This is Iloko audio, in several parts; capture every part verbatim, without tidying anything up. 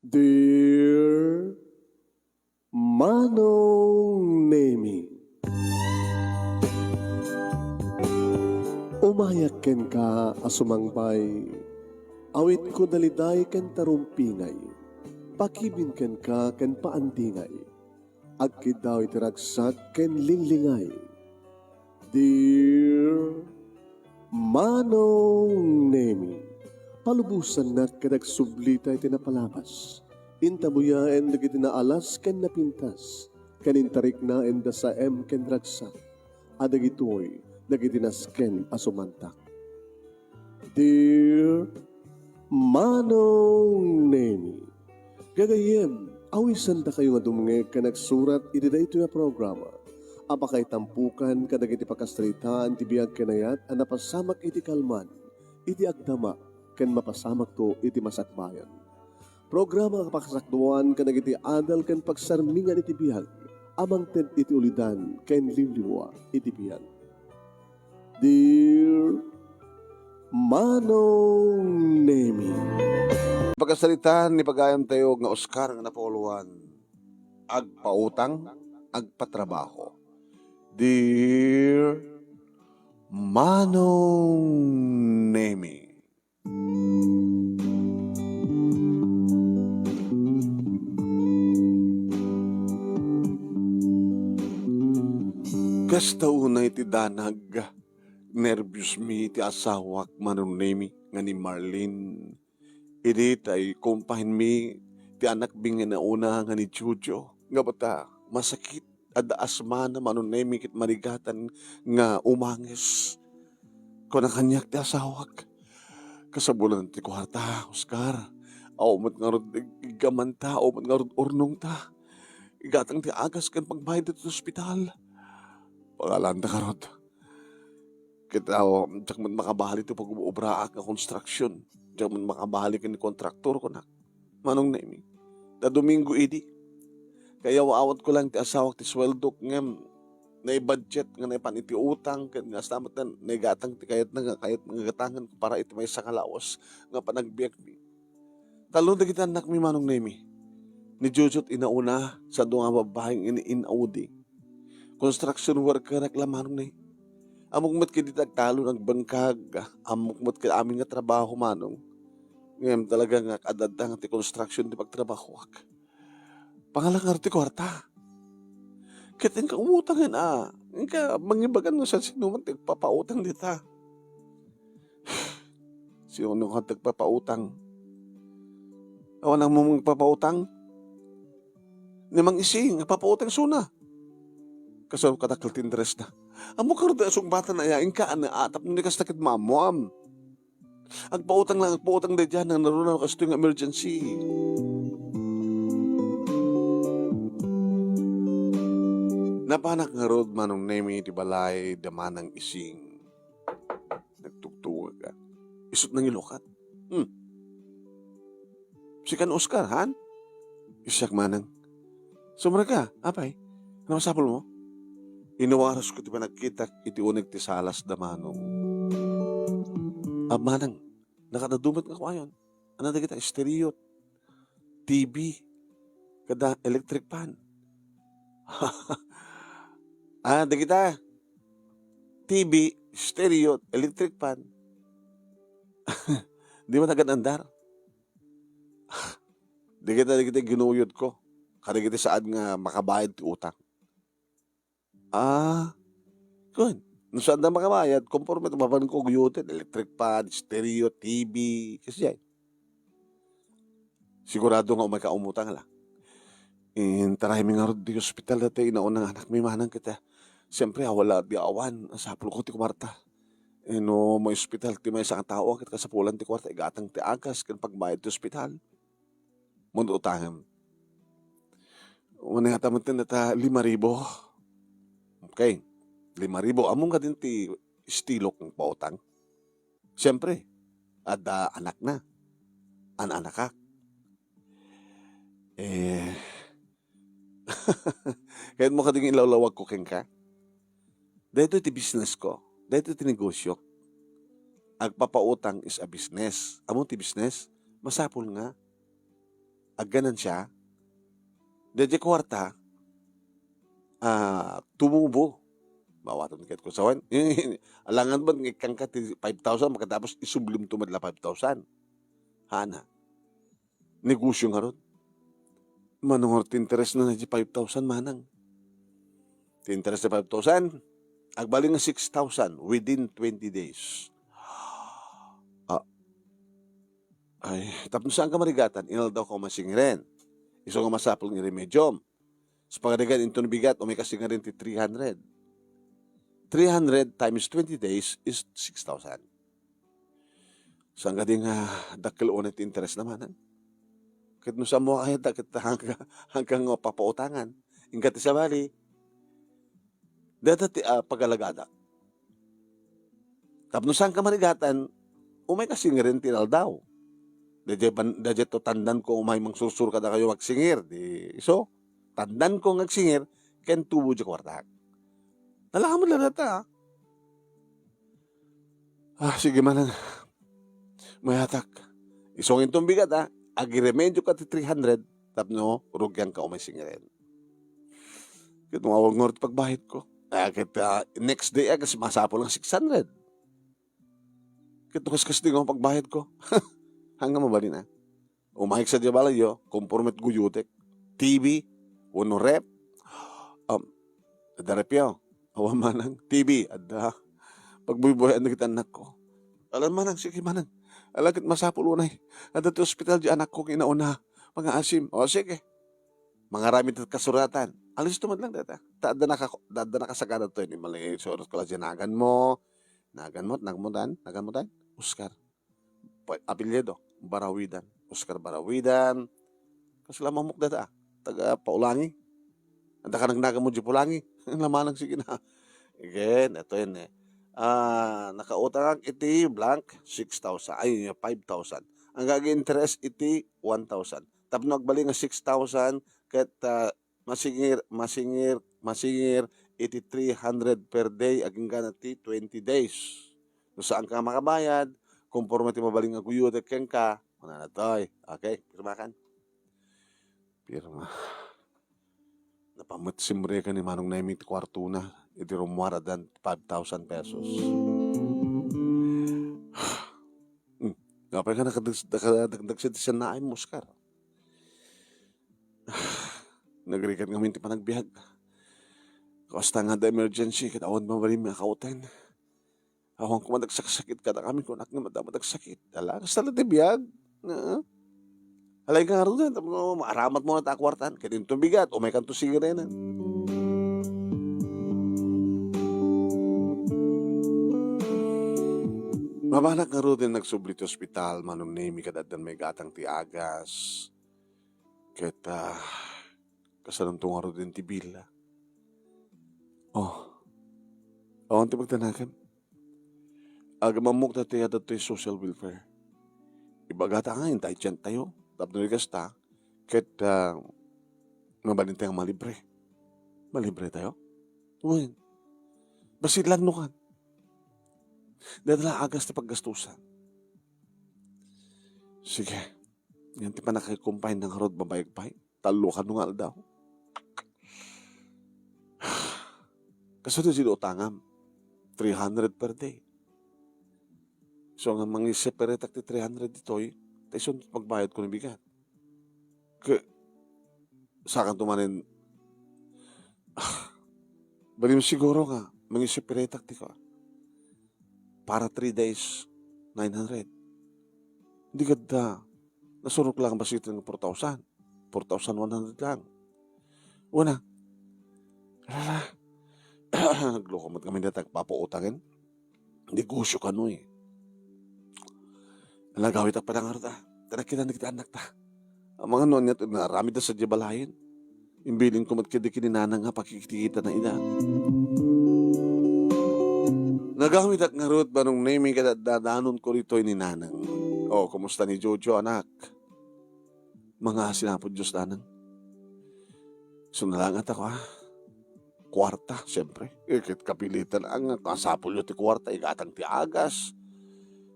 Dear Manong Nemi, umayak kenka a sumangbay, awitko daliday ken tarumpingay, pakibin kenka ken paandingay, agkiddaw iti ragsak ken linglingay. Dear Manong Nemi, palubosannak ket agsublita iti napalabas. Intabuyaen dagiti naalas ken napintas, ken intariknaen da saem ken ragsak, a dagitoy dagiti nasken a sumantak. Dear Manong Nemi, gagayyem, awisandakayo nga dumngeg ken agsurat iti daytoy a programa a pakaitampukan kadagiti pakasaritaan ti biag ken ayat a napasamak iti kalman, iti agdama, ken mapasamakto iti masakbayan. Programa nga pakasakduan kadagiti adal ken pagsarmingan iti biag a mangted iti ulidan ken liwliwa iti biag. Dear Manong Nemi. Pakasaritaan ni pagayamtayo nga Oscar nga napauluan, agpautang, agpatrabaho. Dear Manong Nemi. Kasta unay ti danag, nerbios mi ti asawak, Manong Nemi, nga ni Marlene. Idi ta ikumpahinmi ti anakmi nga nauna nga ni Jojo, nga bata masakit, adda asmana, Manong Nemi, ket marigatan nga umanges. Kuna kaniak ti asawak, "Kasabulan ti kuarta, Oscar. Awan met ngarud ig-, iggamanta, awan met ngarud urnongta. Igatang ti agas ken pagbayad ditoy ospital. Pangalanta ngarud. Ket, aw, diak met makabali ti pag-ubraak nga construction. Diak met makabali ken ni kontraktor," kunak, Manong Nemi. Ta Domingo idi. Kayawawatko lang ti asawak ti sueldok, ngem naibudget nga naipan iti utang, ket nga kasta met naigatang ti kayatna nga kayat nga gatangen para iti maysa nga lawas nga panagbiagmi. Tallo dagiti annakmi, Manong Nemi. Ni Jujut inauna, sa dua nga babbai nga in-, inaudi. Construction worker ak la, Manong Nemi. Ammok met ket dita agtalon, agbengkag, ammok met ket amin nga trabaho, Manong. Ngem talaga nga ad-adda nga ti construction ti pagtrabahoak. Pangalak ngarud ti kuarta. Ket inka umutangen a, inka mangibagan no siasinoman ti agpapautang dita. Sino nga ti agpapautang? Awan ammom nga agpapautang? Ni Mang Ising, agpapautang isuna. Kasano kadakkel ti interest na? Ammok ngarud a sungbatan aya, inka, ania, tapno ni kasta ket maammoam. Agpautang lang, agpautang daydiay, nangruna no kastoy nga emergency. Napanak ngarud, Manong Nemi, ti balay da Manang Ising. Nagtugtugak. Isut' nangilukat. Hmm. Sika ni Oscar, han? Siak, Manang. Sumrek ka, apay? Ano masapulmo? Inawarasko ti panagkitak iti uneg ti salas da Manong. A, Manang, nakadadu met nga kuayon. Ania dagita? Stereo, T V, kada electric fan. A, dagita? T V, stereo, electric fan. Di man agad-andar. Dagita, dagita ginuyodko. Kadagiti saan nga makabayad ti utang. A, kun, no saanda makabayad, komporme ta mapanko guyuden, electric fan, stereo, T V, kasdiay. Sigurado nga umayka umutang la. Intaraymi ngarud ti ospital daytoy inauna nga anakmi, Manang, ket, a, siempre, a, wala ti awan, a, sapulko ti kuarta. E, no maospital ti maysa nga tao, ket kasapulan ti kuarta, igatang ti agas ken pagbayad ti ospital. Mano utangem? Wen, nga ta met dayta lima ribu. Okay. Lima ribu. Ammom kadin ti estilok nga pautang? Siempre, adda anakna. An-anakak. E, kayatmo kadin nga ilawlawagko kenka? Daytoy ti businessko. Daytoy ti negosiok. Agpapautang is a business. Ammom ti business? Masapul nga. agganansya, daydiay kuarta, ah, tumubo. Maawatem ket kusawen. Alangan met nga ikkangka ti five thousand, makatapos isublimto met la five thousand. Hana. Negosyo ngarud. Mano ngarud ti interes na daydiay five thousand, manang? Ti interes ti five thousand, agbalin nga six thousand within twenty days. Ah, ay, tapno saanka marigatan, inaldaw ka masingren. Isu nga masapul nga remedium. Sa pagarigan, inton bigat, umay ka singren ti three hundred. Three hundred times twenty days is six thousand. Saan kadi nga dakkel unay ti interes na manang? Ket no saan mo kayat, ket hangka, hangka nga papautangan. Inka ti sabali, dayta ti, ah, pagalagada. Tapno saanka marigatan, umay ka singren ti inaldaw. Daydiay ban-, daydiay to tandan ko umay mangsursur kadakayo agsingir, di isu. Tandan ko nga agsingir, ken tubo diay kuartak. Nalaman la dayta, ah. Ah, sige manang. Mayatak. Isu nga inton bigat, ah. Agiremedioka ti three hundred, tapno rugianka umay singren. Ket no awag ngarud ti pagbayad ko. Ah, ket, ah, next day, ah, kas masapul nga six hundred. Ket no kaskas di nga pagbayad ko. Hanggang mabalin, ah. Umayek sadiay balayyo, kumpormet guyutek. T V, wenno ref. Um, adda refyo. Awan manang T V, adda. Pagbuybuyaen dagiti annakko. Alan manang, sige manang. Ala ket masapul unay. Adda ti ospital diay anakko nga inauna. Mangaasim. O, sige. Mangaramid ti kasuratan. Alisto met lang dayta. Ta adda naka-, ta adda nakasagada toy ni mali, surat ko la diay naganmo. Naganmo, naganmo dan? Naganmo dan? Oscar. Pa-, apelyido, Barawidan. Oscar Barawidan. Kasla mamok dayta, ah. Taga Paulangi. Adda ka nagnaganmo diay Paulangi. Lamanang sige na. Again, ito yun eh. Ah, nakautangak iti blank, six thousand. Ay, five thousand. Ang gagi interest iti one thousand. Tapno agbalin nga six thousand, ket, ah, masingir, masingir, masingir iti three hundred per day agingga ti twenty days. No saanka makabayad, konforme ti mabalin nga guyutek kenka, kunana toy. Okay, pirmakan. Pirma. Napamet simreken ni Manong Nemy ti kuartona, iti rummuar addan five thousand pesos. Hmm. Apay nga nakadag-, nakadagdag ti sannaay mo, Oscar? Nagrigat ngamin ti panagbiag. Kasta nga da emergency, ket awan mabalin nga kauten. Awan ko madagsakit, kada kami kunak nga madamadag sakit. Ala, kasta la ti biag. Ah. Alay ka nga ron, tapno maaramat mo na ta kuartan. Ket inton bigat, umay kanto sigirenen. Mabanak ngaruden nagsubli ti ospital, Manong Nemy, kada addan maigatang ti agas. Ket, ah, kasananto ngaruden ti bill, ah. Oh. Awan ti pagdanagan. Agamammok daytoy a daytoy social welfare. Ibagata nga indigent tayo. Tapno di kasta, ket, ah, mabalin tayo nga malibre. Malibre tayo? Wen. Bassit lannukan. Dayta la agas ti paggastusan. Sige. Yan ti panakaikumpay na ngarud babaik pay. Tallo kano nga aldaw. Kasu ti utangam, three hundred per day. So, nga mangiseparetak ti three hundred ditoy, ta isun ti pagbayad ko ni bigat. Ke, sakan to manen, ah, balim siguro nga, mangiseparetak ti ka. Para three days, nine hundred. Di gadda, nasurok lang basiten nga four thousand. Four thousand one hundred lang. Una, alala, nagloko met kami dayta agpapautangen. Negosyo kano eh. Nagawid ak pay ngarud, ah. Ta nakita dagiti annakta. Amangan no ania ti naaramidda sadiay balayen. Imbilin ko met kadi ken ni nanang nga pakikitana ida. Nagawid ak ngarud, Manong Nemy, ket adda danon ko ditoy ni nanang. Oh, kumusta ni Jojo, anak? Mangaasin, Apo Dios, nanang. Isu na lang ata ko, ah. Kuarta, siyempre. Eh, ket kapilitan nga, masapulyo ti kuarta, igatang ti agas.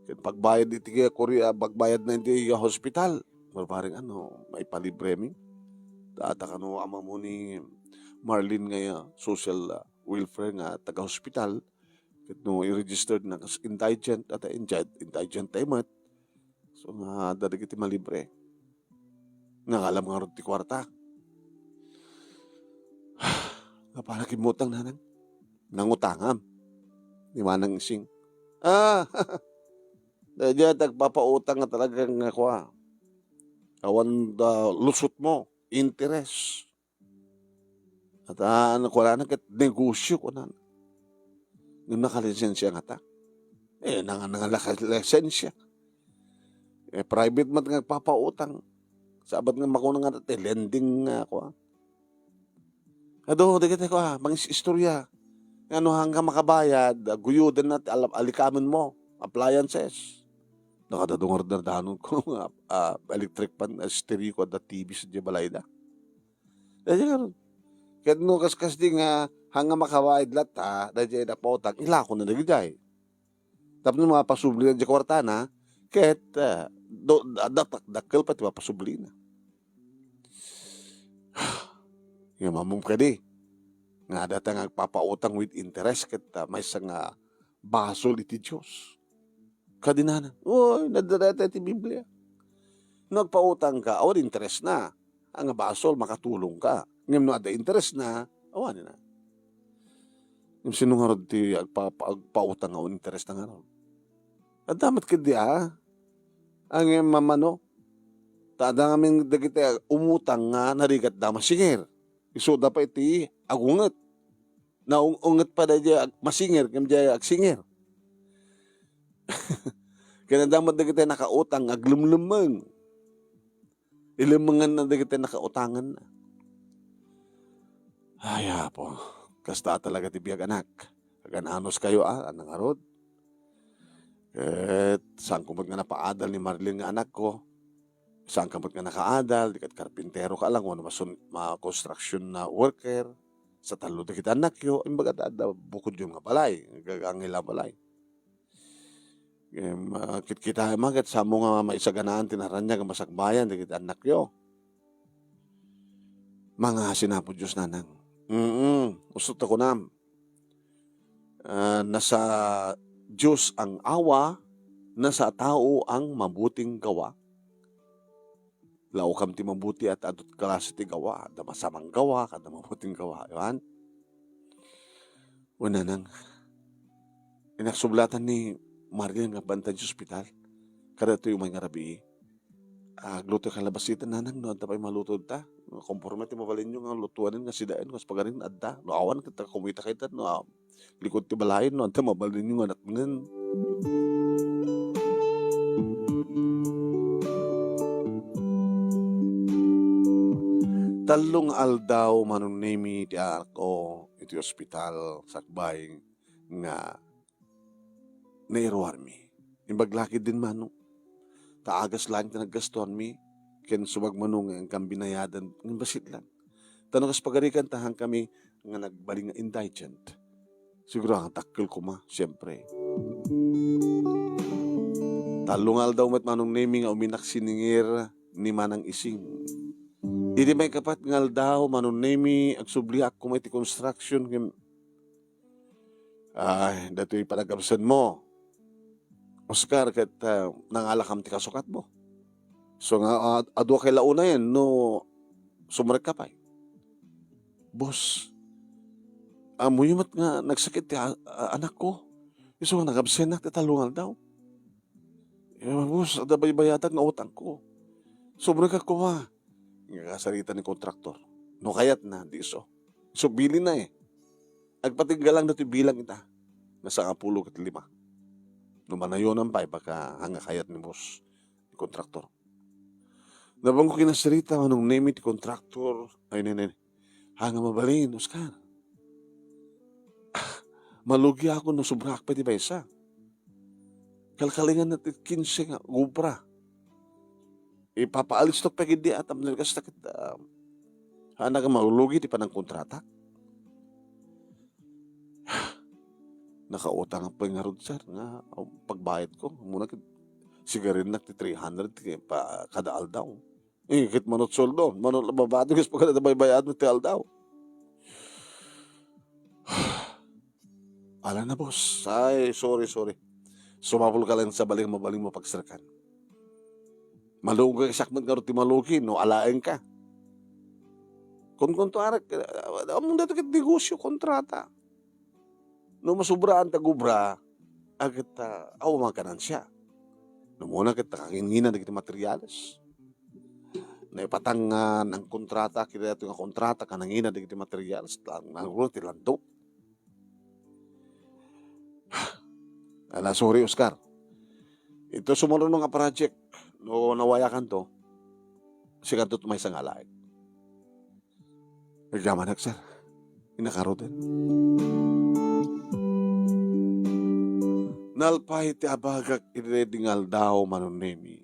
Ket pagbayad iti kuri-, ah, pagbayad na iti hospital. Barbaring ano, maipalibre mi. Ta, ta kano ama mo ni Marlene nga, ah, social, ah, welfare nga taga-hospital, ket no i-registered na kas indigent, ata indigent, indigent tayo met. So, nga, adda dagiti malibre. Nangalam ngarud ti kuarta. Nga para kimmutang, nanang. Nangutangam. Ni Manang Ising. Ah, daydiay ti agpapautang nga talagang nga kua. Awan da lusot mo, interes. At, ah, ano, kunana ket negosyo, kunana. Ngem nakalisensia ngata. Eh, nang-, nang-, nakalisensia. Eh, private met nga agpapautang. Sabat nga makuna nga ti lending nga, kua. Adu, dagiti, kua, mangis-istorya. Nga no, hanggang makabayad, ah, guyuden na ti al-, alikamen mo, appliances. Nakadadungar-dardanon ko nga, ah, electric fan, ah, stereo ko, adda T V sa di balayda. Daydiay ngarud. Ket no kaskas di nga, hanggang makabayad latta, daydiay agpautang, ilako na dagijay. Tapno mapasubli na di kuartana, ket, ah, do-, da-, da-, dakkel pay ti mapasublina. Nga mamum kadi, nga adda ta nga agpapautang with interest ket, ah, maysa nga basol iti Dios. Kadi, nanang, uy, nadarata ti Biblia. No agpautang ka, awan interes na. Ang basol, makatulong ka. Ngem no adda interes na, awan na. Ngem sino ngarud ti agpa-, agpautang nga awan interes na ngarud? Adda met kadi, ah. Ang mamano, ta adda ngamin dagiti umutang nga narigat da masinger. Isuda pa iti agunget. Naung-unget pa da di ag-, masinger, ngem di agsinger. Ken adda met dagiti nakautang, aglemlemmeng. Ilemmengenna dagiti nakautanganna. Ay, Apo, kasta talaga ti biag, anak. Agan-anos kayo, ah, anak ngarud. Ket saanko met nga napaadal ni Marlene nga anakko. Saanka met nga nakaadal, di ket karpintero ka lang, wenno masun-, ma-construction na worker. Sa tallo dagiti annakyo, imbaga adda, adda bukodyo nga balay, nga agangila balay. Ngem, ah, kitkitaem ket saanmo nga maisaganaan ti naraniag nga masakbayan dagiti annakyo. Mangngaasin Apo Dios, nanang. Mm, usot ta kunam. Ah, nasa Dios ang awa, nasa tao ang mabuting gawa. Laokam ti mabuti at adut klase ti gawa, adda masamang gawa, adda mabuting gawa. Ayan. Wen, nanang, inaksublatan ni Maria nga bantay ti ospital. Kadatoy umay nga rabii. Agluto ka labasita, nanang, no adda pay maluto ta. Konforme ti mabalinyo nga lutuanen nga sidaen, kas pagarin adda. No awan, ket kumita kayta, no, ah, likod ti balayen, no adda mabalinyo nga natngen. Tallo nga aldaw, Manong Nemi, ti anakko iti ospital, sakbay nga nairuarmi. Imbag lakid din mano. Ta agas laeng ti naggastuanmi, ken sumagmano nga inkam binayadan, ngem bassit lang. Ta no kas pagarikan, ta haankami nga nagbalin nga indigent. Siguro, ah, dakkel koma, siempre. Tallo nga aldaw met, Manong Nemi, nga uminak siningir ni Manang Ising. Iti maikapat nga aldaw, Manong Nemi, agsubliak koma iti construction, ngem, ay, datoy panagabsenmo, Oscar, ket, ah, nangalakam ti kasukatmo. So nga, ah, adu a kay la unayen no sumrekka pay. Boss, ammoyo met nga nagsakit ti a-, a-, anakko. Isu nga nagabsennak ti tallo nga aldaw. Eh, boss, adda baybayatak nga utangko. Sumrekka koma. Nga kasarita ni kontraktor. No kayatna, di isu. Isu bilinna, eh. Agpatingga lang datoy bilang ita. Nga sangapulo ket lima. No manayonam pay, baka hanga kayat ni boss, ni kontraktor. Nabanko kinasarita, Manong Nemi, ti kontraktor. Ay, ne, ne, ne. Hanga mabalin, Oscar. Ah, malugiak no subraak pay ti maysa. Kalkalinganna ti kinse nga obra. Ipapaalistok pay ketdi a tapno kasta ket, ah, haanak a malugi ti panangkontratak. Nakautang pay ngarud, sir, nga, ah, pagbayadko. Ammona ket Sigarinnak ti three hundred ti pa-, kada aldaw. Eh, ket mano ti sueldo, mano ti babado, kas pagkada baybayad mo ti aldaw. Ala na, boss. Ay, sorry, sorry. Sumapulka laeng sa bali, mabalin mo pagserkan. Malugi, siak met ngarud ti malugi, no alaenka. Kun, kun tuarek, ah, ammom daytoy ket negosyo, kontrata. No masubraan ti agubra, a ket, ah, awan ganansya. No umuna ket nakangingina dagiti materials. Naipatang nga nangkontrata, kitayo nga kontrata, kanangina dagiti materials, lang, nangruno ti landok. Ala, sorry, Oscar. Ito sumuruno nga project, no nawayakanto, sikanto ti maysa nga alaek. Agyamanak, sir. Innak ngaruden. Nalpay ti abagak iti daydi nga aldaw, Manong Nemi.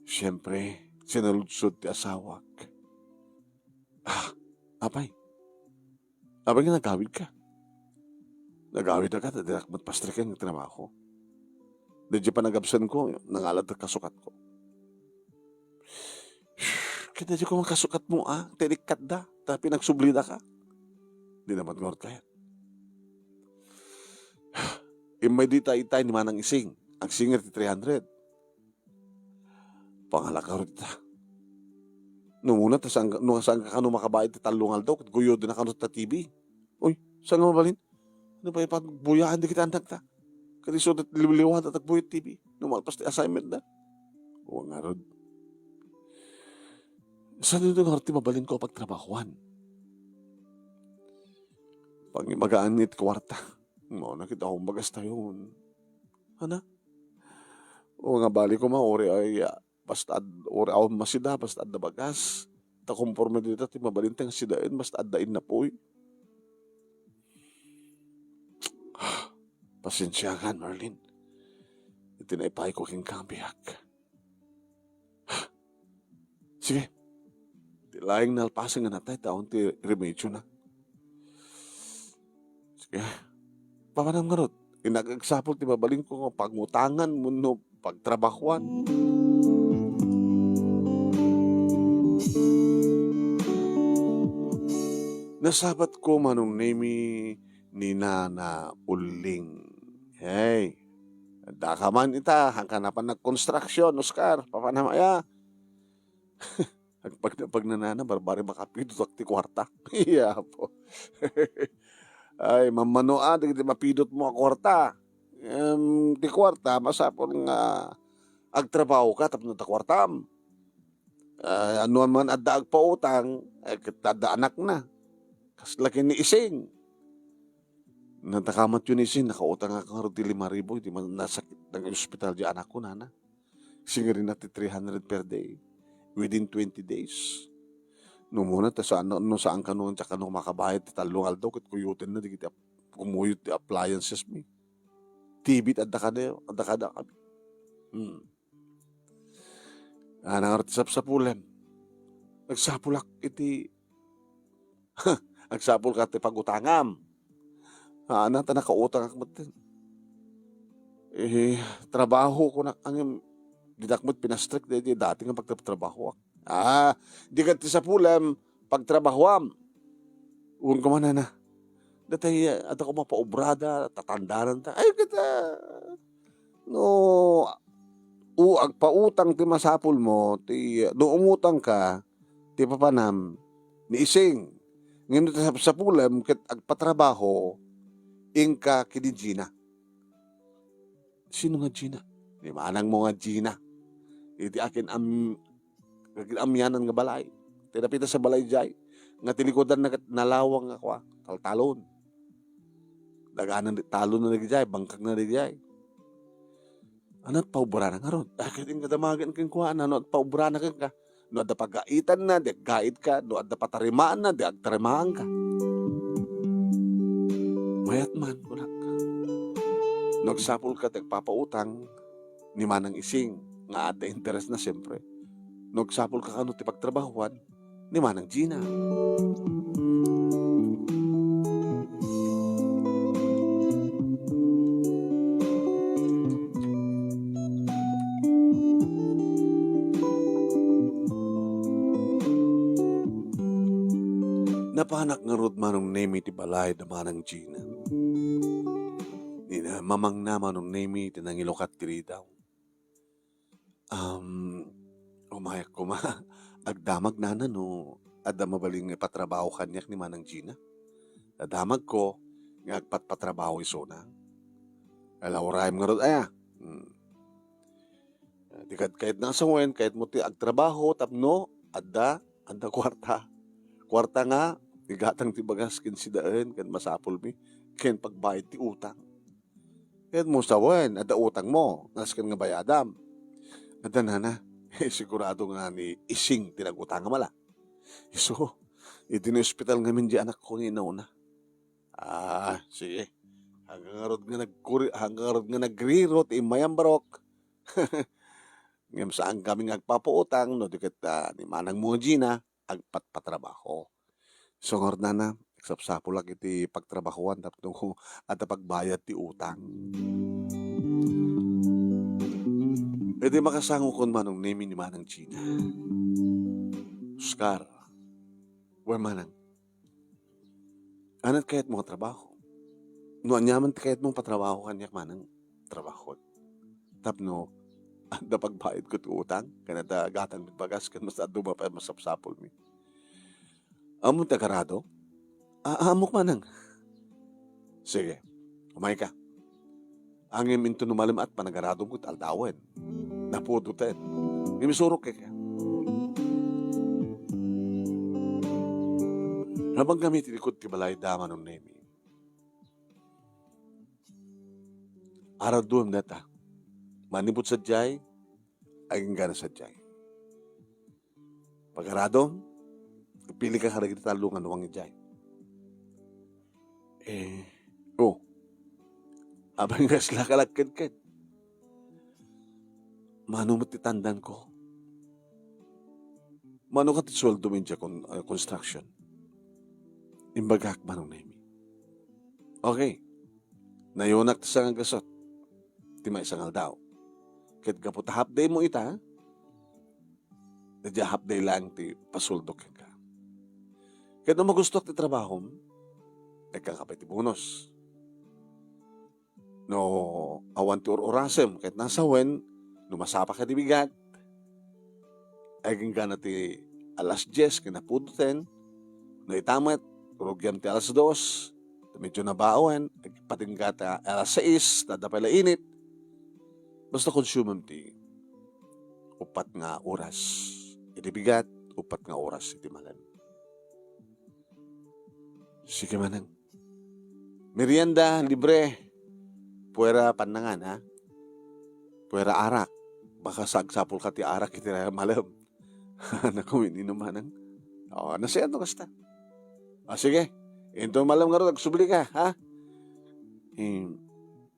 Siempre, sinaludsod ti asawak. Ah, apay. Apay nga nagawidka? Nagawidka ta dinak met pastreken nga trabaho. Daydi panagabsenko, nangalad ti kasukatko. Ket daydi koma kasukatmo, ah, tinikkatda, ta pinagsublidaka. Di naman ngarud kayat. Immay dita itay ni Manang Ising, agsinger ti three hundred. Pangalak ngarud ita. No umuna ta saan, no saan ka kano makabayad ti tallo nga aldaw, ket guyodennak kano ta T V. Uy, saan nga mabalin? Ano pay pagbuyaan dagiti annakta? Ket isu ti liwliwada ti agbuyo ti T V. No malpas ti assignmentda. Awan ngarud. Saan daytoy ngarud ti mabalinko a pagtrabahoan? Pangimagaanmi ti kuarta. Mauna ket awan bagas tayon. Ana? O nga bali koma, uri ay, ah, basta ad-, uri awan masida, basta adda bagas. Ta konforme dita ti mabalinta nga sidaen, basta adda innapuy. Pasensiakan, Marlene. Iti naipayko kenka, biag. Sige. Ti laeng nalpasen nga natay, ta awan ti remedyona. Sige. Papanam ngarud, innak agsapul ti mabalinko nga pangutangan wenno pagtrabahoan. Nasabatko, Manong Nemi, ni Nana Uling. Hey, adda ka man ita, haanka napan nagkonstruksyon, Oscar, papanam aya? Agpag-, pag nanana, barbari makapidotak ti kuarta. Iya, apo. Ay, mammanoa, dagiti mapidotmo a kuarta. Em, ti kuarta, masapul nga agtrabahoka tapno adda kuartam. Ah, no man adda agpautang, eh, ket adda anakna. Kasla ken ni Ising. Nagtakamatyo ni Ising, nakautang ak ngarud ti lima ribu, iti man-, nasakit, nag-ospital di anakko, nana. Singerina ti three hundred per day within twenty days. No umuna, ta saan, no saan kano, diak kano makabayad ti tallo nga aldaw, ket kuyotenna dagiti ap-, kumuyot ti appliances mi. T V ti adda kada, adda kada kami. Hmm. Ah, nangarud ti sapsapulem. Nagsapulak iti, agsapulka ti pagutangam. Ah, ana, ta nakautangak metten. Eh, trabaho ko na, angem, dinak met pinastrek, daydi dati nga pagtrabahoak. Ah, di ket ti sapulem, pagtrabahoam. Wen ko man, ana. Datay, ah, adda ko mapaubrada, tatandanan ta. Ay, ket, ah, no, u-, agpautang ti masapul mo, ti, no umutang ka, ti papanam ni Ising. Ngem no ti sapsapulem ket agpatrabaho, inka ken ni Gina. Sino nga Gina? Ni manangmo nga Gina. Iti akin am-, akin amianan nga balay. Ti napita sa balay jay. Nga ti likudan na ket nalawang nga kua, taltalon. Daganan di talon na dagijay, bangkag na dagijay. Ano ti paubrana ngarud? Ah, ket inka damagen kenkuana, no, ti paubrana kenka. No adda pagaitanna, di aggaitka. No adda patarimaanna, di agtarimaanka. Mayat man, kunak. No agsapulka ti agpapautang ni Manang Ising, nga adda interes na, siyempre. No agsapulka kano ti pagtrabahuan ni Manang Gina. Napanak ngarud Manong Nemi ti balay da Manang Gina. Ni na, mamangna Manong Nemi ti nangilukat ti ridaw. Um, umayak koma. Agdamag nana no adda mabalin nga ipatrabaho kaniak ni Manang Gina. Nadamagko nga agpatpatrabaho isuna. Ala, urayem ngarud aya. Hmm. Di kad kayat na sawen, kayat mo ti agtrabaho tapno adda, adda kuarta. Kuarta nga igatang ti bagas ken sidaen ken masapulmi ken pagbayad ti utang. Kayat mo sawen, adda utang mo, nasken nga bayadam. Adda nana, eh, sigurado nga ni Ising ti nagutang nga mala. Isu, idi ni ospital ngamin di anakko nga inauna. Ah, sige. Hanggang ngarud nga nagkuri-, hanggang ngarud nga nagriro ti immayambarok. Ngem saan kami nga agpapautang no di ket, ah, ni manang mo Gina agpatpatrabaho. So, ngarud nana, agsapsapulak iti pagtrabahoan tapno adda pagbayad ti utang. Idi makasangokon Manong Nemi ni Manang Gina. Oscar, wen manang, anat kayat mo nga trabaho? No aniaman ti kayat mo patrabaho kaniak manang, trabaho. Tapno, adda pagbayad ko ti utang, ken adda gatang ti bagas, ken mas aduma pay masapsapulmi. Ammom ti agarado? A-, ammok manang. Sige, umay ka. Ngem inton no malem-at panagaradom ket aldawen. Napudoten. Ngem isurok kenka. Nabangkami ti likod ti balay da Manong Nemi. Aradom data. Manipud sadiay, agingga na sadiay. Pagaradom, agpili ka kadagiti tallo nga nuang idiay. Eh, oh. Abay nga isla ka lagkedked. Mano met ti tandanko? Mano ka ti sueldo mi idiay kon-, ah, construction? Imbagak Manong Nemi. Okay. Nayunak ti sangagasut ti maysa nga aldaw. Ket gapu ta half day mo ita, idiay half day laeng ti pasueldo kenka. Ket no magustuak ti trabahom, ekka ka pay ti bonus. No awan ti ur-urasem ket nasawen, no masapa ka di bigat, agingga na ti alas dies ken napudoten, no ita met, rugiam ti alas dos, ta medyo nabawen, agpatingga ta alas sais, ta adda pay la init. Basta konsumem ti uppat nga oras iti bigat, uppat nga oras iti malem. Sige manang. Merienda, libre. Puera pannangan, ha? Puera arak. Baka sa agsapul ka ti arak iti malem. Naku, ininum manang. O, nasayaat no kasta. O, sige. Inton malem ngarud, agsubli ka, ha? Eh,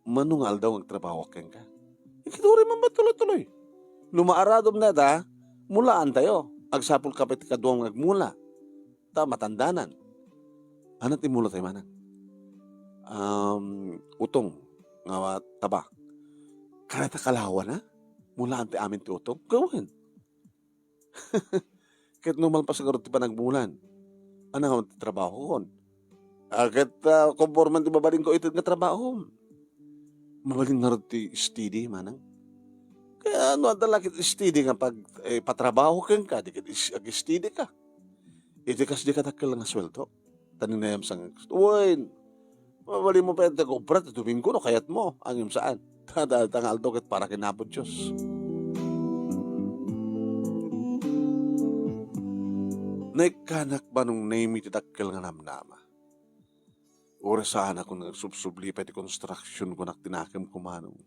mano nga aldaw nga agtrabahoak kenka? Ikituri man ba tuloy-tuloy? No maaradom neta, mulaan tayo. Agsapul ka pay ti kaduam nga agmula. Ta matandanan. Ano ti mula tayo manang? Um, utong nga taba. Kaneta kalawana? Mulaan ti amin ti utong? Gawin. Ket no malpas ngarud ti panagmulan, ania nga ti trabahokon? Ah, ket, ah, konforme ti mabalinko ited nga trabahom. Mabalin ngarud ti steady, manang. Kaya no adda la ket steady nga pag-, eh, patrabaho kenka, di ket is-, ag-steady ka. Iti kasdi kadakkel nga sueldo. Taninayam sang, wen, mabalin mo pay ti agobra ti Domingo no kayat mo, ngem saan. Ta, ta, ta nga aldaw ket para ken Apo Dios. Naikkanak Manong Nemi ti dakkel nga namnama. Uray saanak nga agsubsubli pay ti construction, kunak ti nakemko manong.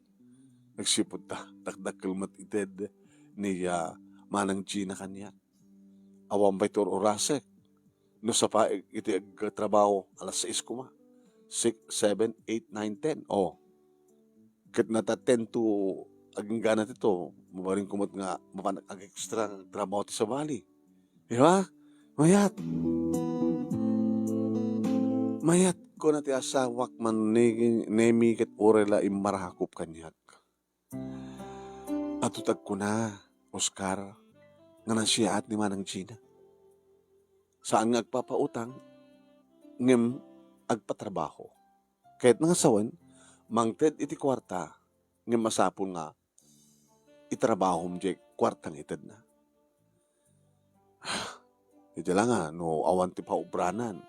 Agsipud ta, dakdakkel met ited ni, ah, Manang Gina kaniak. Awan pay ti ur-urasek. No sapa iti agtrabaho, alas sais koma. Six, seven, eight, nine, ten. O. Ket nata ten to, aginggana ti to, mabalin ko met nga mapan ag-extra nga agtrabaho ti sabali. Di ba? Mayat. Mayat, kuna ti asawak Manong Nemi ket uray la immarakop kaniak. Adu ti agkuna, Oscar, nga nasiaat ni Manang Gina. Saan nga agpapautang, ngem agpatrabaho. Kayatna nga sawen, mangted iti kuarta, ngem masapul nga itrabahom diay kuarta nga itedna. Iti la nga, no awan ti paobranan.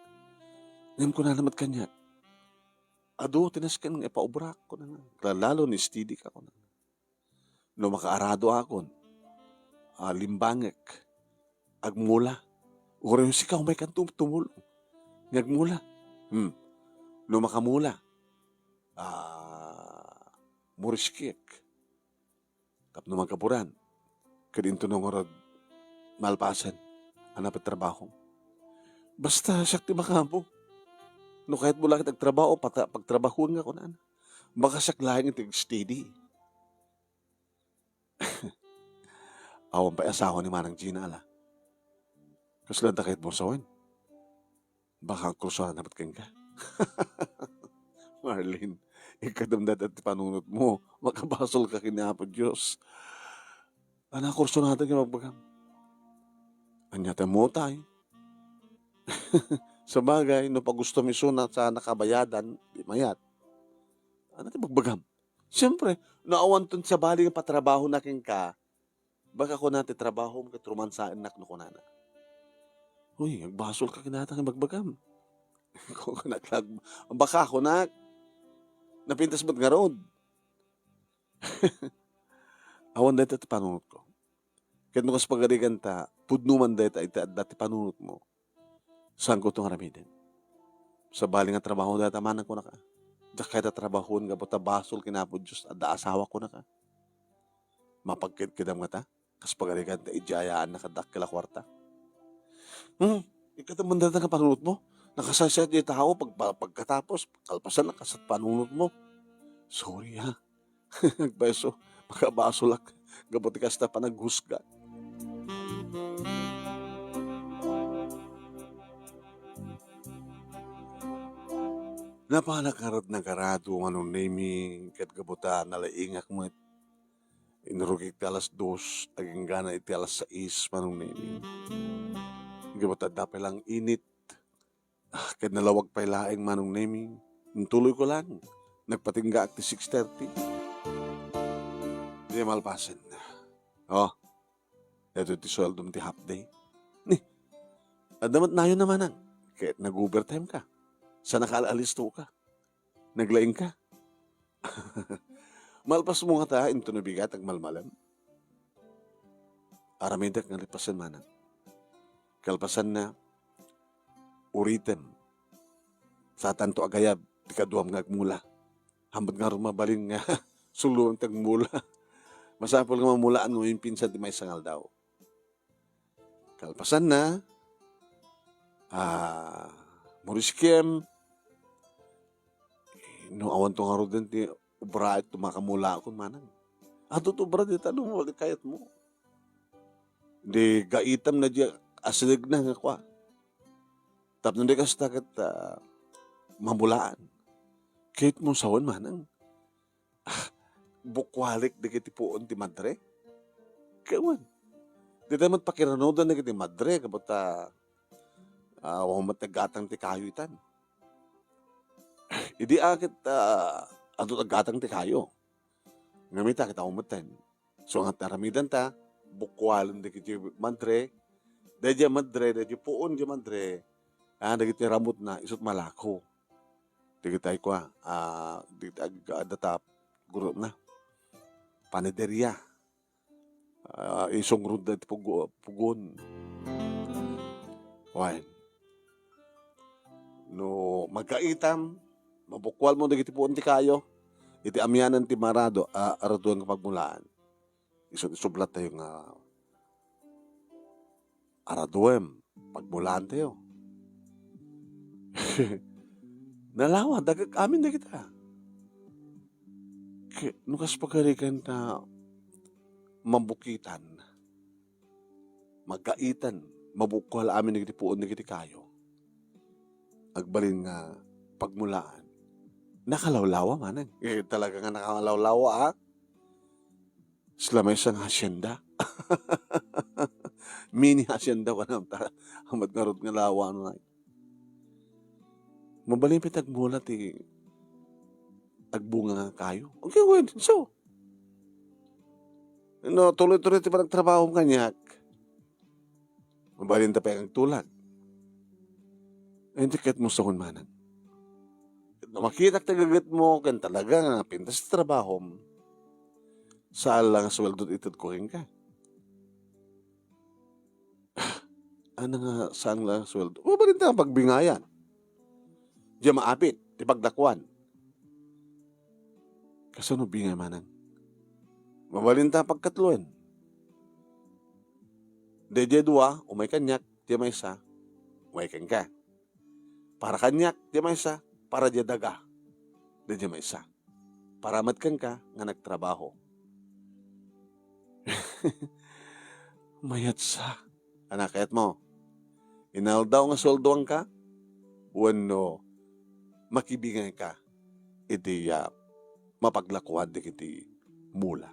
Ngem kunana met kaniak, "Adu ti nasken nga ipaobrak," kunana. "Lalo ni steady ka," kunana. "No makaarado akon, a, limbangek, agmula. Uray sika umay kanto tumulong nga agmula. Hmm. No makamula, a, muriskek tapno mangkaburan. Ket intono ngarud malpasen, a, napagtrabahom. Basta siak ti makaammo. No kayatmo la ket agtrabaho, pata-, pagtrabahoen nga," kunana. "Baka siak laeng ti agsteady." Awan pay asawa ni Manang Gina, ala. Kasla da kayatmo sawen? Baka kursuanan met kenka. Marlene, ikadam dayta ti panunotmo. Makabasolka ken ni Apo Dios. Ania kursuanan nga ibagbagam? Ania ti ammomo tay? Sabagay, no pagustom isuna sa nakabayadan, di mayat. Ania ti ibagbagam? Siempre, no awanton sabali nga patrabahona kenka, baka kuna ti trabahom ket romansaennak no kunana. Uy, agbasolka ken dayta nga ibagbagam. Kunak la, baka kunak. Napintas met ngarud. Awan dayta ti panunotko. Ket no kas pagarigan ta, pudno man dayta iti adda ti panunotmo. Saanko ti aramiden. Sabali nga trabaho dayta manen kunaka. Diak kayat a trabahoen gapu ta basol ken Apo Dios, adda asawa kunaka. Mapagkedkedam ngata, kas pagarigan ta idiayaanna kadakkel a kuarta. Hmm, ikadam man dayta nga panunotmo. Nakasaysayaat ti tao pag-, pag-, pagkatapos, kalpasan, nakasat panunotmo. Sorry, ha. Agpayso, makabasolak gapu ti kasta panaghusga. Napanak ngarud nagarado, Manong Nemy, ket gapu ta nalaingak met. Inrugik ti alas dos, agingga na iti alas sais, Manong Nemy. Gapu ta adda pay lang init. Ah, ket nalawag pay laeng, Manong Nemy. Intuloyko lang. Nagpatinggaak ti six thirty. Di malpasen. Oh, daytoy ti sueldom ti half day. Ni, adda met nayon a manang. Ket nag-overtime ka. Sa nakaal-alisto ka. Naglaing ka. Malpasmo ngata intono bigat agmalmalem. Aramidek nga lipasen manang. Kalpasanna, uritem. Satanto agayab ti kaduam nga agmula. Haanmo ngarud mabalin nga suloen ti agmula. Masapul nga mamulaan no impinsan ti maysa nga aldaw. Kalpasanna, ah, muriskem, no awanto ngaruden ti obra, ket makamulaakon manang. Adto't obra dita no kayatmo. Di gaitam na di asidegna nga kua. Tapno di kasta ket, ah, mamulaan. Kayatmo sawen manang. Ah, bukwalik dagiti puon ti madre? Kawan. Dita met pakiranudan dagiti madre, gapu ta, ah, awan met aggatang ti kayo itan. Idi a ket, ah, adu aggatang ti kayo. Ngem ita ket awan metten. So, nga ti aramidanta, bukwalen dagiti madre, daydi madre, daydi puon di madre, ah, dagiti ramutna, isu't malako. Dagiti ay kua, ah, dagiti ag-, adda ta gurupna. Panaderia. Ah, isungrod dagiti pugo-, pugon. Wen. No magkaitam, mabukwalmo dagiti puon ti kayo, iti amianan ti marado, a, araduem nga pagmulaan. Isu-, isublattayo nga araduem, pagmulaantayo. Nalawa, dagek amin dagita. Ke-, no kas pagarigan ta mabukitan, magkaitan, mabukwal amin dagiti puon dagiti kayo. Agbalin nga pagmulaan. Nakalawlawa manang. Eh, talaga nga nakalawlawa, ah. Sila maysa nga hacienda. Mini hacienda, wala ta. Amat ngarud nga lawa, no, ay. Mabalin pay ti agmula ti agbunga nga kayo. Okay, well, so, no, tuloy-tuloy ti panagtrabahom kaniak. Mabalin ta pay agtulag. Ay, ti ket mo sa manang. No makitak ti gagetmo, ken talaga nga pintas ti trabahom, saan lang nga sueldo ti itedko kenka. Ano nga saan lang nga sueldo? Mabalin ta nga pagbingayan. Diay maapit, ti paglakuan. Kasano bingay manang? Mabalin ta pagkatluen. Daydiay dua, umay kaniak, diay maysa, umay kenka. Para kaniak, diay maysa, para diay daga, daydiay maysa. Para met kenka nga nagtrabaho. Mayatsa. Ano kayatmo? Inaldaw nga sueldoanka? Wenno makibingayka iti, ah, mapaglakuan dagiti mula?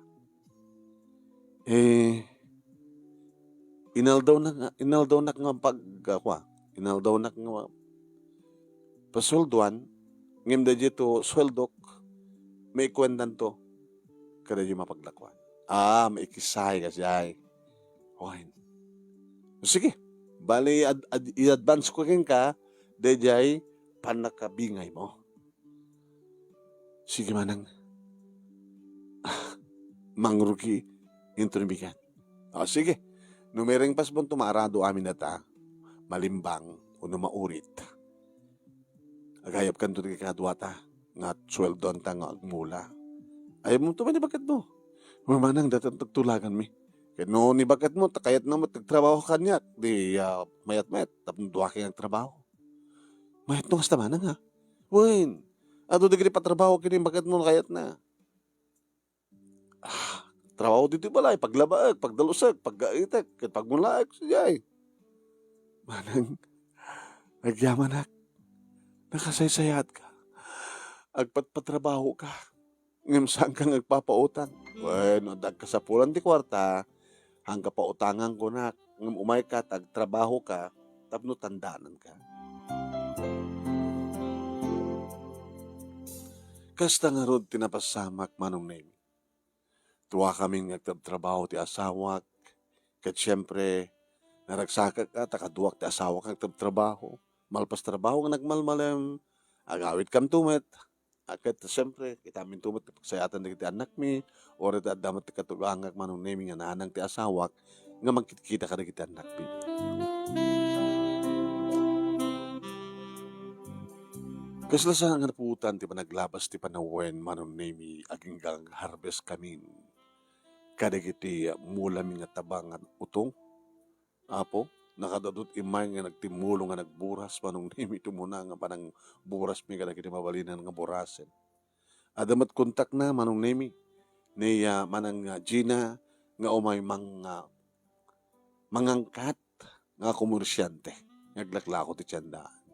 Eh, inaldawnak nga, inaldawnak nga pag-, ah, kua, inaldawnak nga pasueldoan, ngem daydiay to sueldok, maikuentanto kadaydiay mapaglakuan. Ah, maikisay kasi ay. Wen. Sige, bali, ad-, ad-, i-advance ko kenka daydiay pannakabingaymo. Sige manang. Ah, mangrugi inton bigat. O, sige. No mairengpasmonto, maarado amin data, malimbang, wenno maurit. Agayabkanto ti kaduata nga sueldoanta nga agmula. Ayabmonto pay ni baketmo. Mamanang datan tagtulaganmi. Ket no ni baketmo, ta kayatna met agtrabaho kaniak, di, ah, mayat-mayat, tapno dua kay agtrabaho. Mayat no kasta manang, ha? Wen, adu dagiti patrabaho ken ni baketmo no kayatna. Ah, trabaho ditoy balay, paglabaek, pagdalusek, paggaetek, ket pagmulaek, sadiay. Manang, agyamanak, nakasaysayaatka. Agpatpatrabahoka, ngem saanka nga agpapautang. Wen, no adda agkasapulan ti kuarta, haanka pautangan kunak, ngem umayka ta agtrabahoka tapno tandaananka. Kasta ngarud ti napasamak, Manong Nemi. Duakamin nga agtabtrabaho ti asawak, ket siempre, naragsakak a ta kaduak ti asawak nga agtabtrabaho. Malpas trabaho nga nagmalmalem, agawidkamto met. A ket siempre, kitaminto met ti pagsayaatan dagiti annakmi, uray ta adda met ti katugangak, Manong Nemi, nga nanang ti asawak nga mangkitkita kadagiti annakmi. Kasla sa nga napuotan ti panaglabas ti panawen, Manong Nemi, agingga nga harvest kamin kadagiti mulami nga tabang nga utong. Apo, nakadadut immay nga nagtimmulo nga nagburas, Manong Nemi, tumuna nga panangburasmi kadagiti mabalinan nga burasen. Adda met kontakna, Manong Nemi, ni, ah, Manang, ah, Gina, nga umay mang-, ah, mangangkat nga komersiante nga aglaklako ti tiendaan.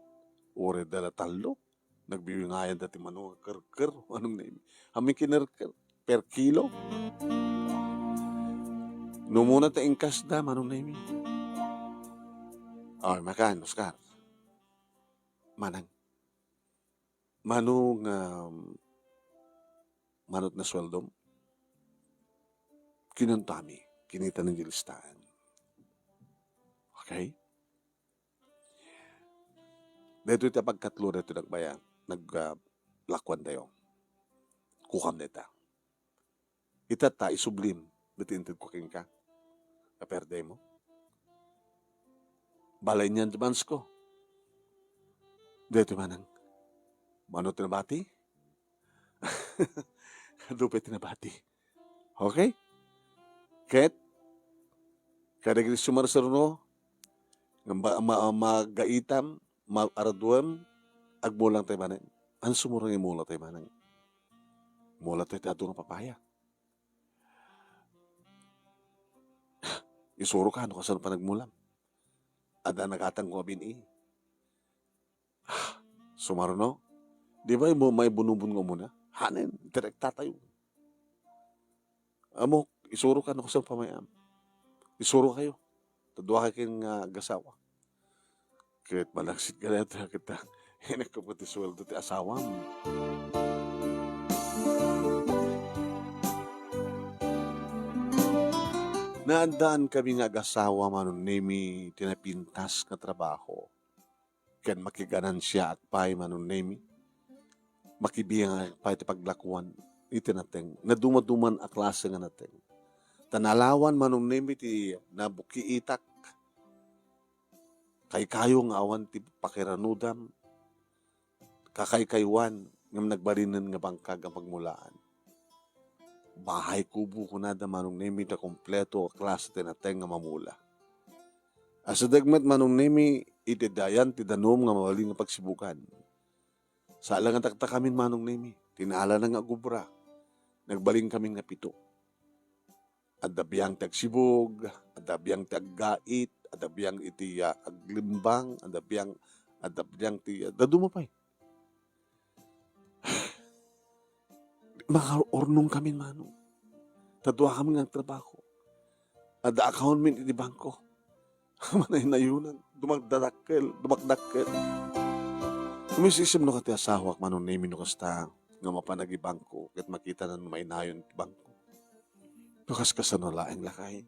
Uray dala tallo, nagbibinngayan dati mano nga kerker, Manong Nemi. Amin kinerker, per kilo. No umuna ta inkasda, Manong Nemi. Ay, makan, Oscar. Manang. Mano nga, mano ti nasueldom? Kinuntaami, kinita ti listaan. Okay? Daytoy ti pagkatlo daytoy nagbayag, nag, ah, lakuantayo. Kukam dayta. Ita ta isublim daytoy intedko kenka. Aperdaymo. Bala ania ti bansko. Daytoy manang. Mano ti nabati? Adu pay ti nabati. Okay? Ket, kadagiti sumarsaruno, nga ma-, ma-, magaitam, ma-, araduem, agmulang tayo manang. Ano sumurang imula tayo manang? Mula tayo ti adu nga papaya. Isuro ka, no kasano panagmulam? Adda nagatang ko abin-i. Sumaruno? Di ba mo maibunubon nga umuna? Hanen, direkta tayo. Amo, isuro ka no kasano pamayam. Isuro kayo. Tadua ka ken nga agasawa. Ket malaksid ka na ita, kita. Inekko ti sueldo ti asawam. Naaddaankamin nga agasawa, Manong Nemi, ti napintas nga trabaho. Ken makiganansiaak pay, Manong Nemi. Makibiangak pay ti paglakuan iti nateng. Nadumaduman a klase nga nateng. Ta nalawan, Manong Nemi, ti nabukiitak. Kaykayo nga awan ti pakiranudam, kakaykaywan ngem nagbalinen nga bangkag a pagmulaan. Bahay kubo kunada, Manong Nemi, ta kompleto a klase ti nateng nga mamula. Asideg met, Manong Nemi, iti dayan ti danum nga mabalin nga pagsibugan. Salangadak dakamin, Manong Nemi, ti naalana nga agubra. Nagbalinkamin nga pito. Adda biang ti agsibug, adda biang ti aggait, adda biang iti, ah, aglimbang, adda biang, adda biang ti, ah, dadduma pay. Makaurnongkamin, Manong. Ta duakamin nga agtrabaho. Adda accountmin iti bangko. Manaynayonan, dumakdadakkel, dumakdakkel. Umisisem no kati asawak, Manong Nemi, no kasta nga mapan agibangko ket makitana no mainayon ti bangko. No kas-, kasano laeng, lakay?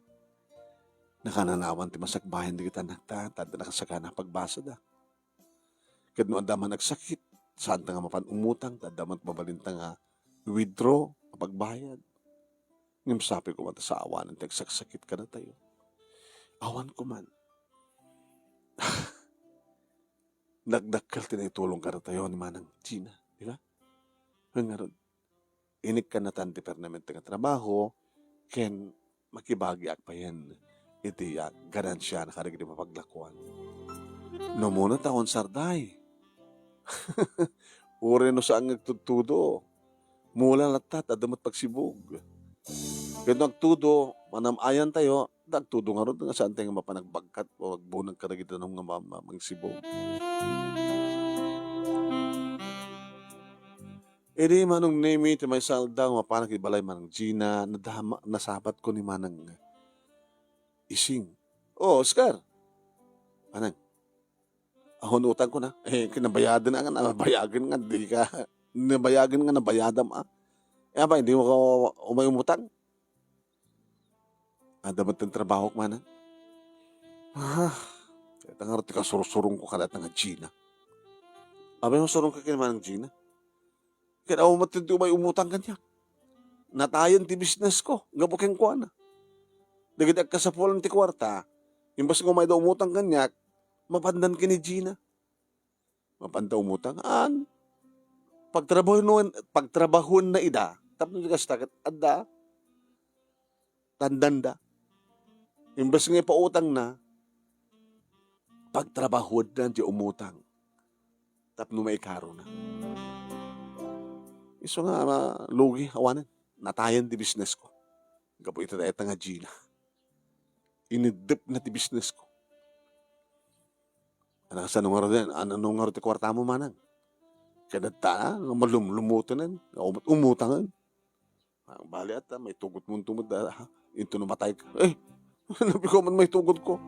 Nakananawan ti masakbayan dagiti anakta, ta adda nakasagana a pagbasada. Ket no adda man agsakit, saanta nga mapan umutang, ta adda man mabalinta nga withdraw a pagbayad. Ngem sapay koma ta saawanen ti agsaksakit kadatayo. Awan koman. Dakdakkel ti naitulong kadatayo ni Manang Gina, di ba? Wen ngarud, inikkannatan ti permanente nga trabaho, ken makibagiak payen iti, ah, ganansiana kadagiti mapaglakuan. No, muna ta, Sarday. Uray no saan nga agtudtudo. Mula latta, adda met pagsibug. Ket no agtudo, manam-ayantayo, ta agtudo ngarud nga saantayo nga mapan agbagkat o agbunag kadagiti danum nga ma-, ma-, magsibug. Idi Manong Nemi ti maysa aldaw, mapanak iti balay Manang Gina, nadama-, nasabatko ni Manang Ising. "Oh, Oscar." "Manang, awan utangko na." "Eh, kinabayadan nga, nabayagan nga, di ka, nabayagan nga, nabayadam, ah. Eh, apay, di mo ka umay umutang?" "Adda met ti trabahok, Manang." "Ah, ita ngarud ti kasursurongko kadata nga Gina." "Apay, masurongka ken Manang Gina?" "Ket awan met ti umay umutang kaniak. Natayen ti businessko gapu kenkuana. Dagiti agkasapulan ti kuarta, imbes nga umayda umutang kaniak, mapandan ken ni Gina." "Mapanta umutang?" "An, pagtrabahuenna, pagtrabahuenna ida. Tapno di kasta ket adda tandanda. Imbes nga ipautangna, pagtrabahuenna diay umutang tapno maikarona." Isu nga, ah, lugi, awanen. Natayen ti businessko gapu iti dayta nga Gina. Iniddepna ti businessko. "Ano, kasano ngarud, ano, ano ngarud ti kuartamo, Manang?" "Ket adda, ah, nga malum-, lumutenen, nga umut-, umutangen." "Ah, bali, ata, maitugotmonto met da, ha? Intono matayka." "Eh, napiko man maitugotko."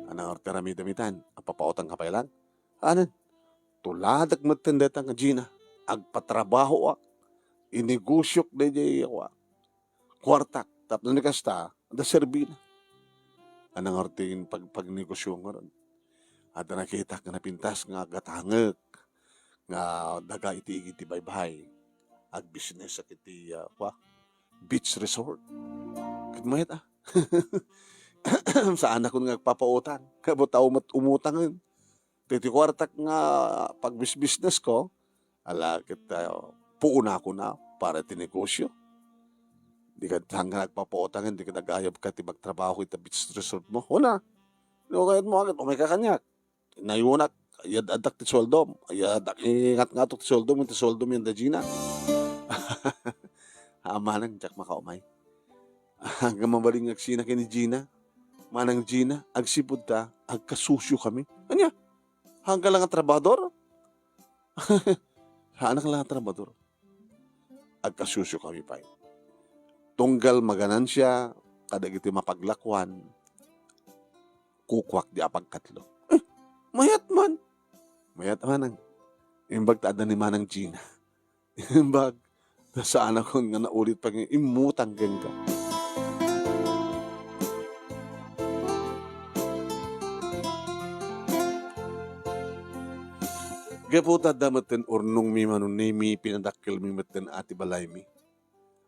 "Ano ngarud ti aramidem itan? Agpapautangka pay laeng?" "Anen, tuladak metten dayta nga Gina. Agpatrabahoak. Inegosiok daydiay, kua, kuartak. Tapno ni kasta, adda serbina." Ano ngarud ti pag-, pagnegosio ngarud? Adda nakitak nga napintas nga agatangek nga daga iti igid ti baybay. Agbisnesak iti, ah, kua, beach resort. Ket mayat, ah. Saanakon nga agpapautang. Gapu ta met umutangen. Ti, ti kuartak nga pagbisbisnesko, ala ket, ah, puonakon a para ti negosio. Di ka saan nga agpapautangen, di ka nagayab ka ti magtrabaho ita beach resort mo. Una, no, kayat mo, agad, umayka kaniak. Nayunak, iyad-addak ti sueldom. Iyad-, ingat-ngatok ti sueldom, ti sueldom yan da Gina. Amanang, diak makaumay. Hanggang mabalin nga agsina ken ni Gina. Manang Gina, agsipud ta, agkasusio kami. Ania? Hanggang lang a trabahador? Haanak lang a trabahador. Agkasusio kami pay. Tunggal maganansia kadagiti mapaglakuan, kukuak di a pagkatlo. Eh, mayat man. Mayat, Manang. Imbag ta adda ni Manang Gina. Imbag ta saanakon nga naulit pay nga immutang kenka. Gapu ta adda metten urnongmi, Manong Nemi, pinadakkelmi metten a ti balaymi.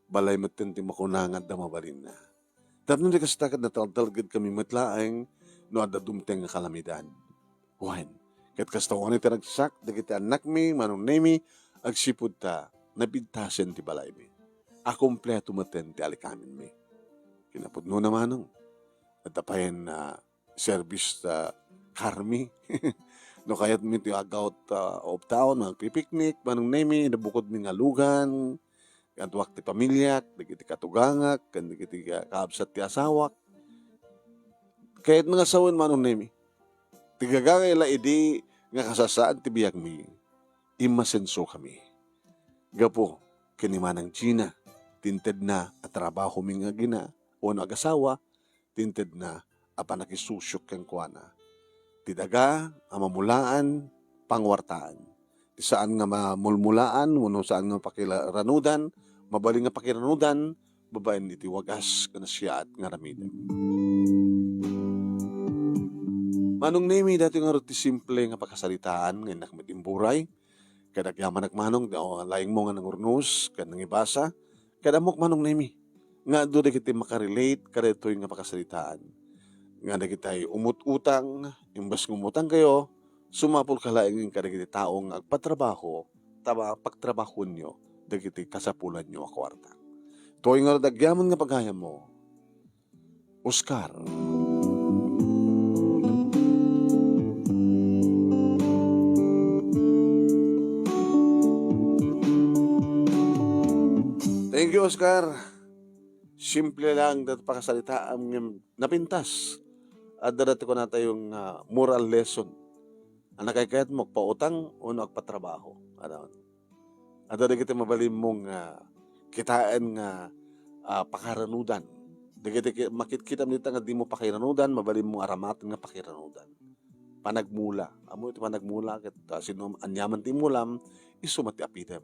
Balay metten ti makuna nga adda mabalinna. Tapno di kasta, ket nataltalgedkami met laeng no adda dumteng nga kalamidad. Wen, ket kasta unay ti ragsak dagiti annakmi, Manong Nemi, agsipud ta napintasen ti balaymi. Akumpleto metten ti alikamenmi. Kinapudnona, Manong, adda payen, ah, service ta carmi. No kayatmi ti ag-out, ah, of town, agpipiknik, Manong Nemi, ida bukodmi nga lugan, kaduak ti pamiliak, dagiti katugangak, ken dagiti ka-, kaabsat ti asawak. Kayatmi nga sawen, Manong Nemi. Ti gagangay la idi nga kasasaan ti biagmi, immasenso kami. Gapu ken ni Manang Gina, ti intedna a trabahomi nga agina, wenno agasawa, ti intedna a pannakisusiok kenkuana. Ti daga a mamulaan, panguartaan. Ti saan nga mamulmulaan wenno saan nga pakiranudan, mabalin nga pakiranudan, babaen iti wagas nga nasayaat nga aramiden. Manong Nemi, daytoy ngarud ti simple nga pakasaritaan nga innak met imburay. Ket agyamanak, Manong, o, laingmo nga nangurnos ken nangibasa. Ket ammok, Manong Nemi, nga adu dagiti makarelate kadaytoy nga pakasaritaan. Nga dagiti umut-utang, imbes nga umutangkayo, sumapulka laeng kadagiti tao nga agpatrabaho, ta pagtrabahoenyo dagiti kasapulanyo a kuarta. Toy ngarud agyaman nga pagayammo, Oscar. Thank you, Oscar. Simple lang dayta pakasaritaam ngem napintas. Adda dayta kunatayo nga moral lesson. Ania kaykayatmo, agpautang wenno agpatrabaho? Ano? Adda dagiti mabalinmo nga kitaen nga, ah, pakaranudan. Dagiti ki-, makitkitam dita nga dimo pakiranudan, mabalinmo aramaten nga pakiranudan. Panagmula. Ammo iti panagmula ket, ah, sino aniaman ti imulam, isu met ti apidem.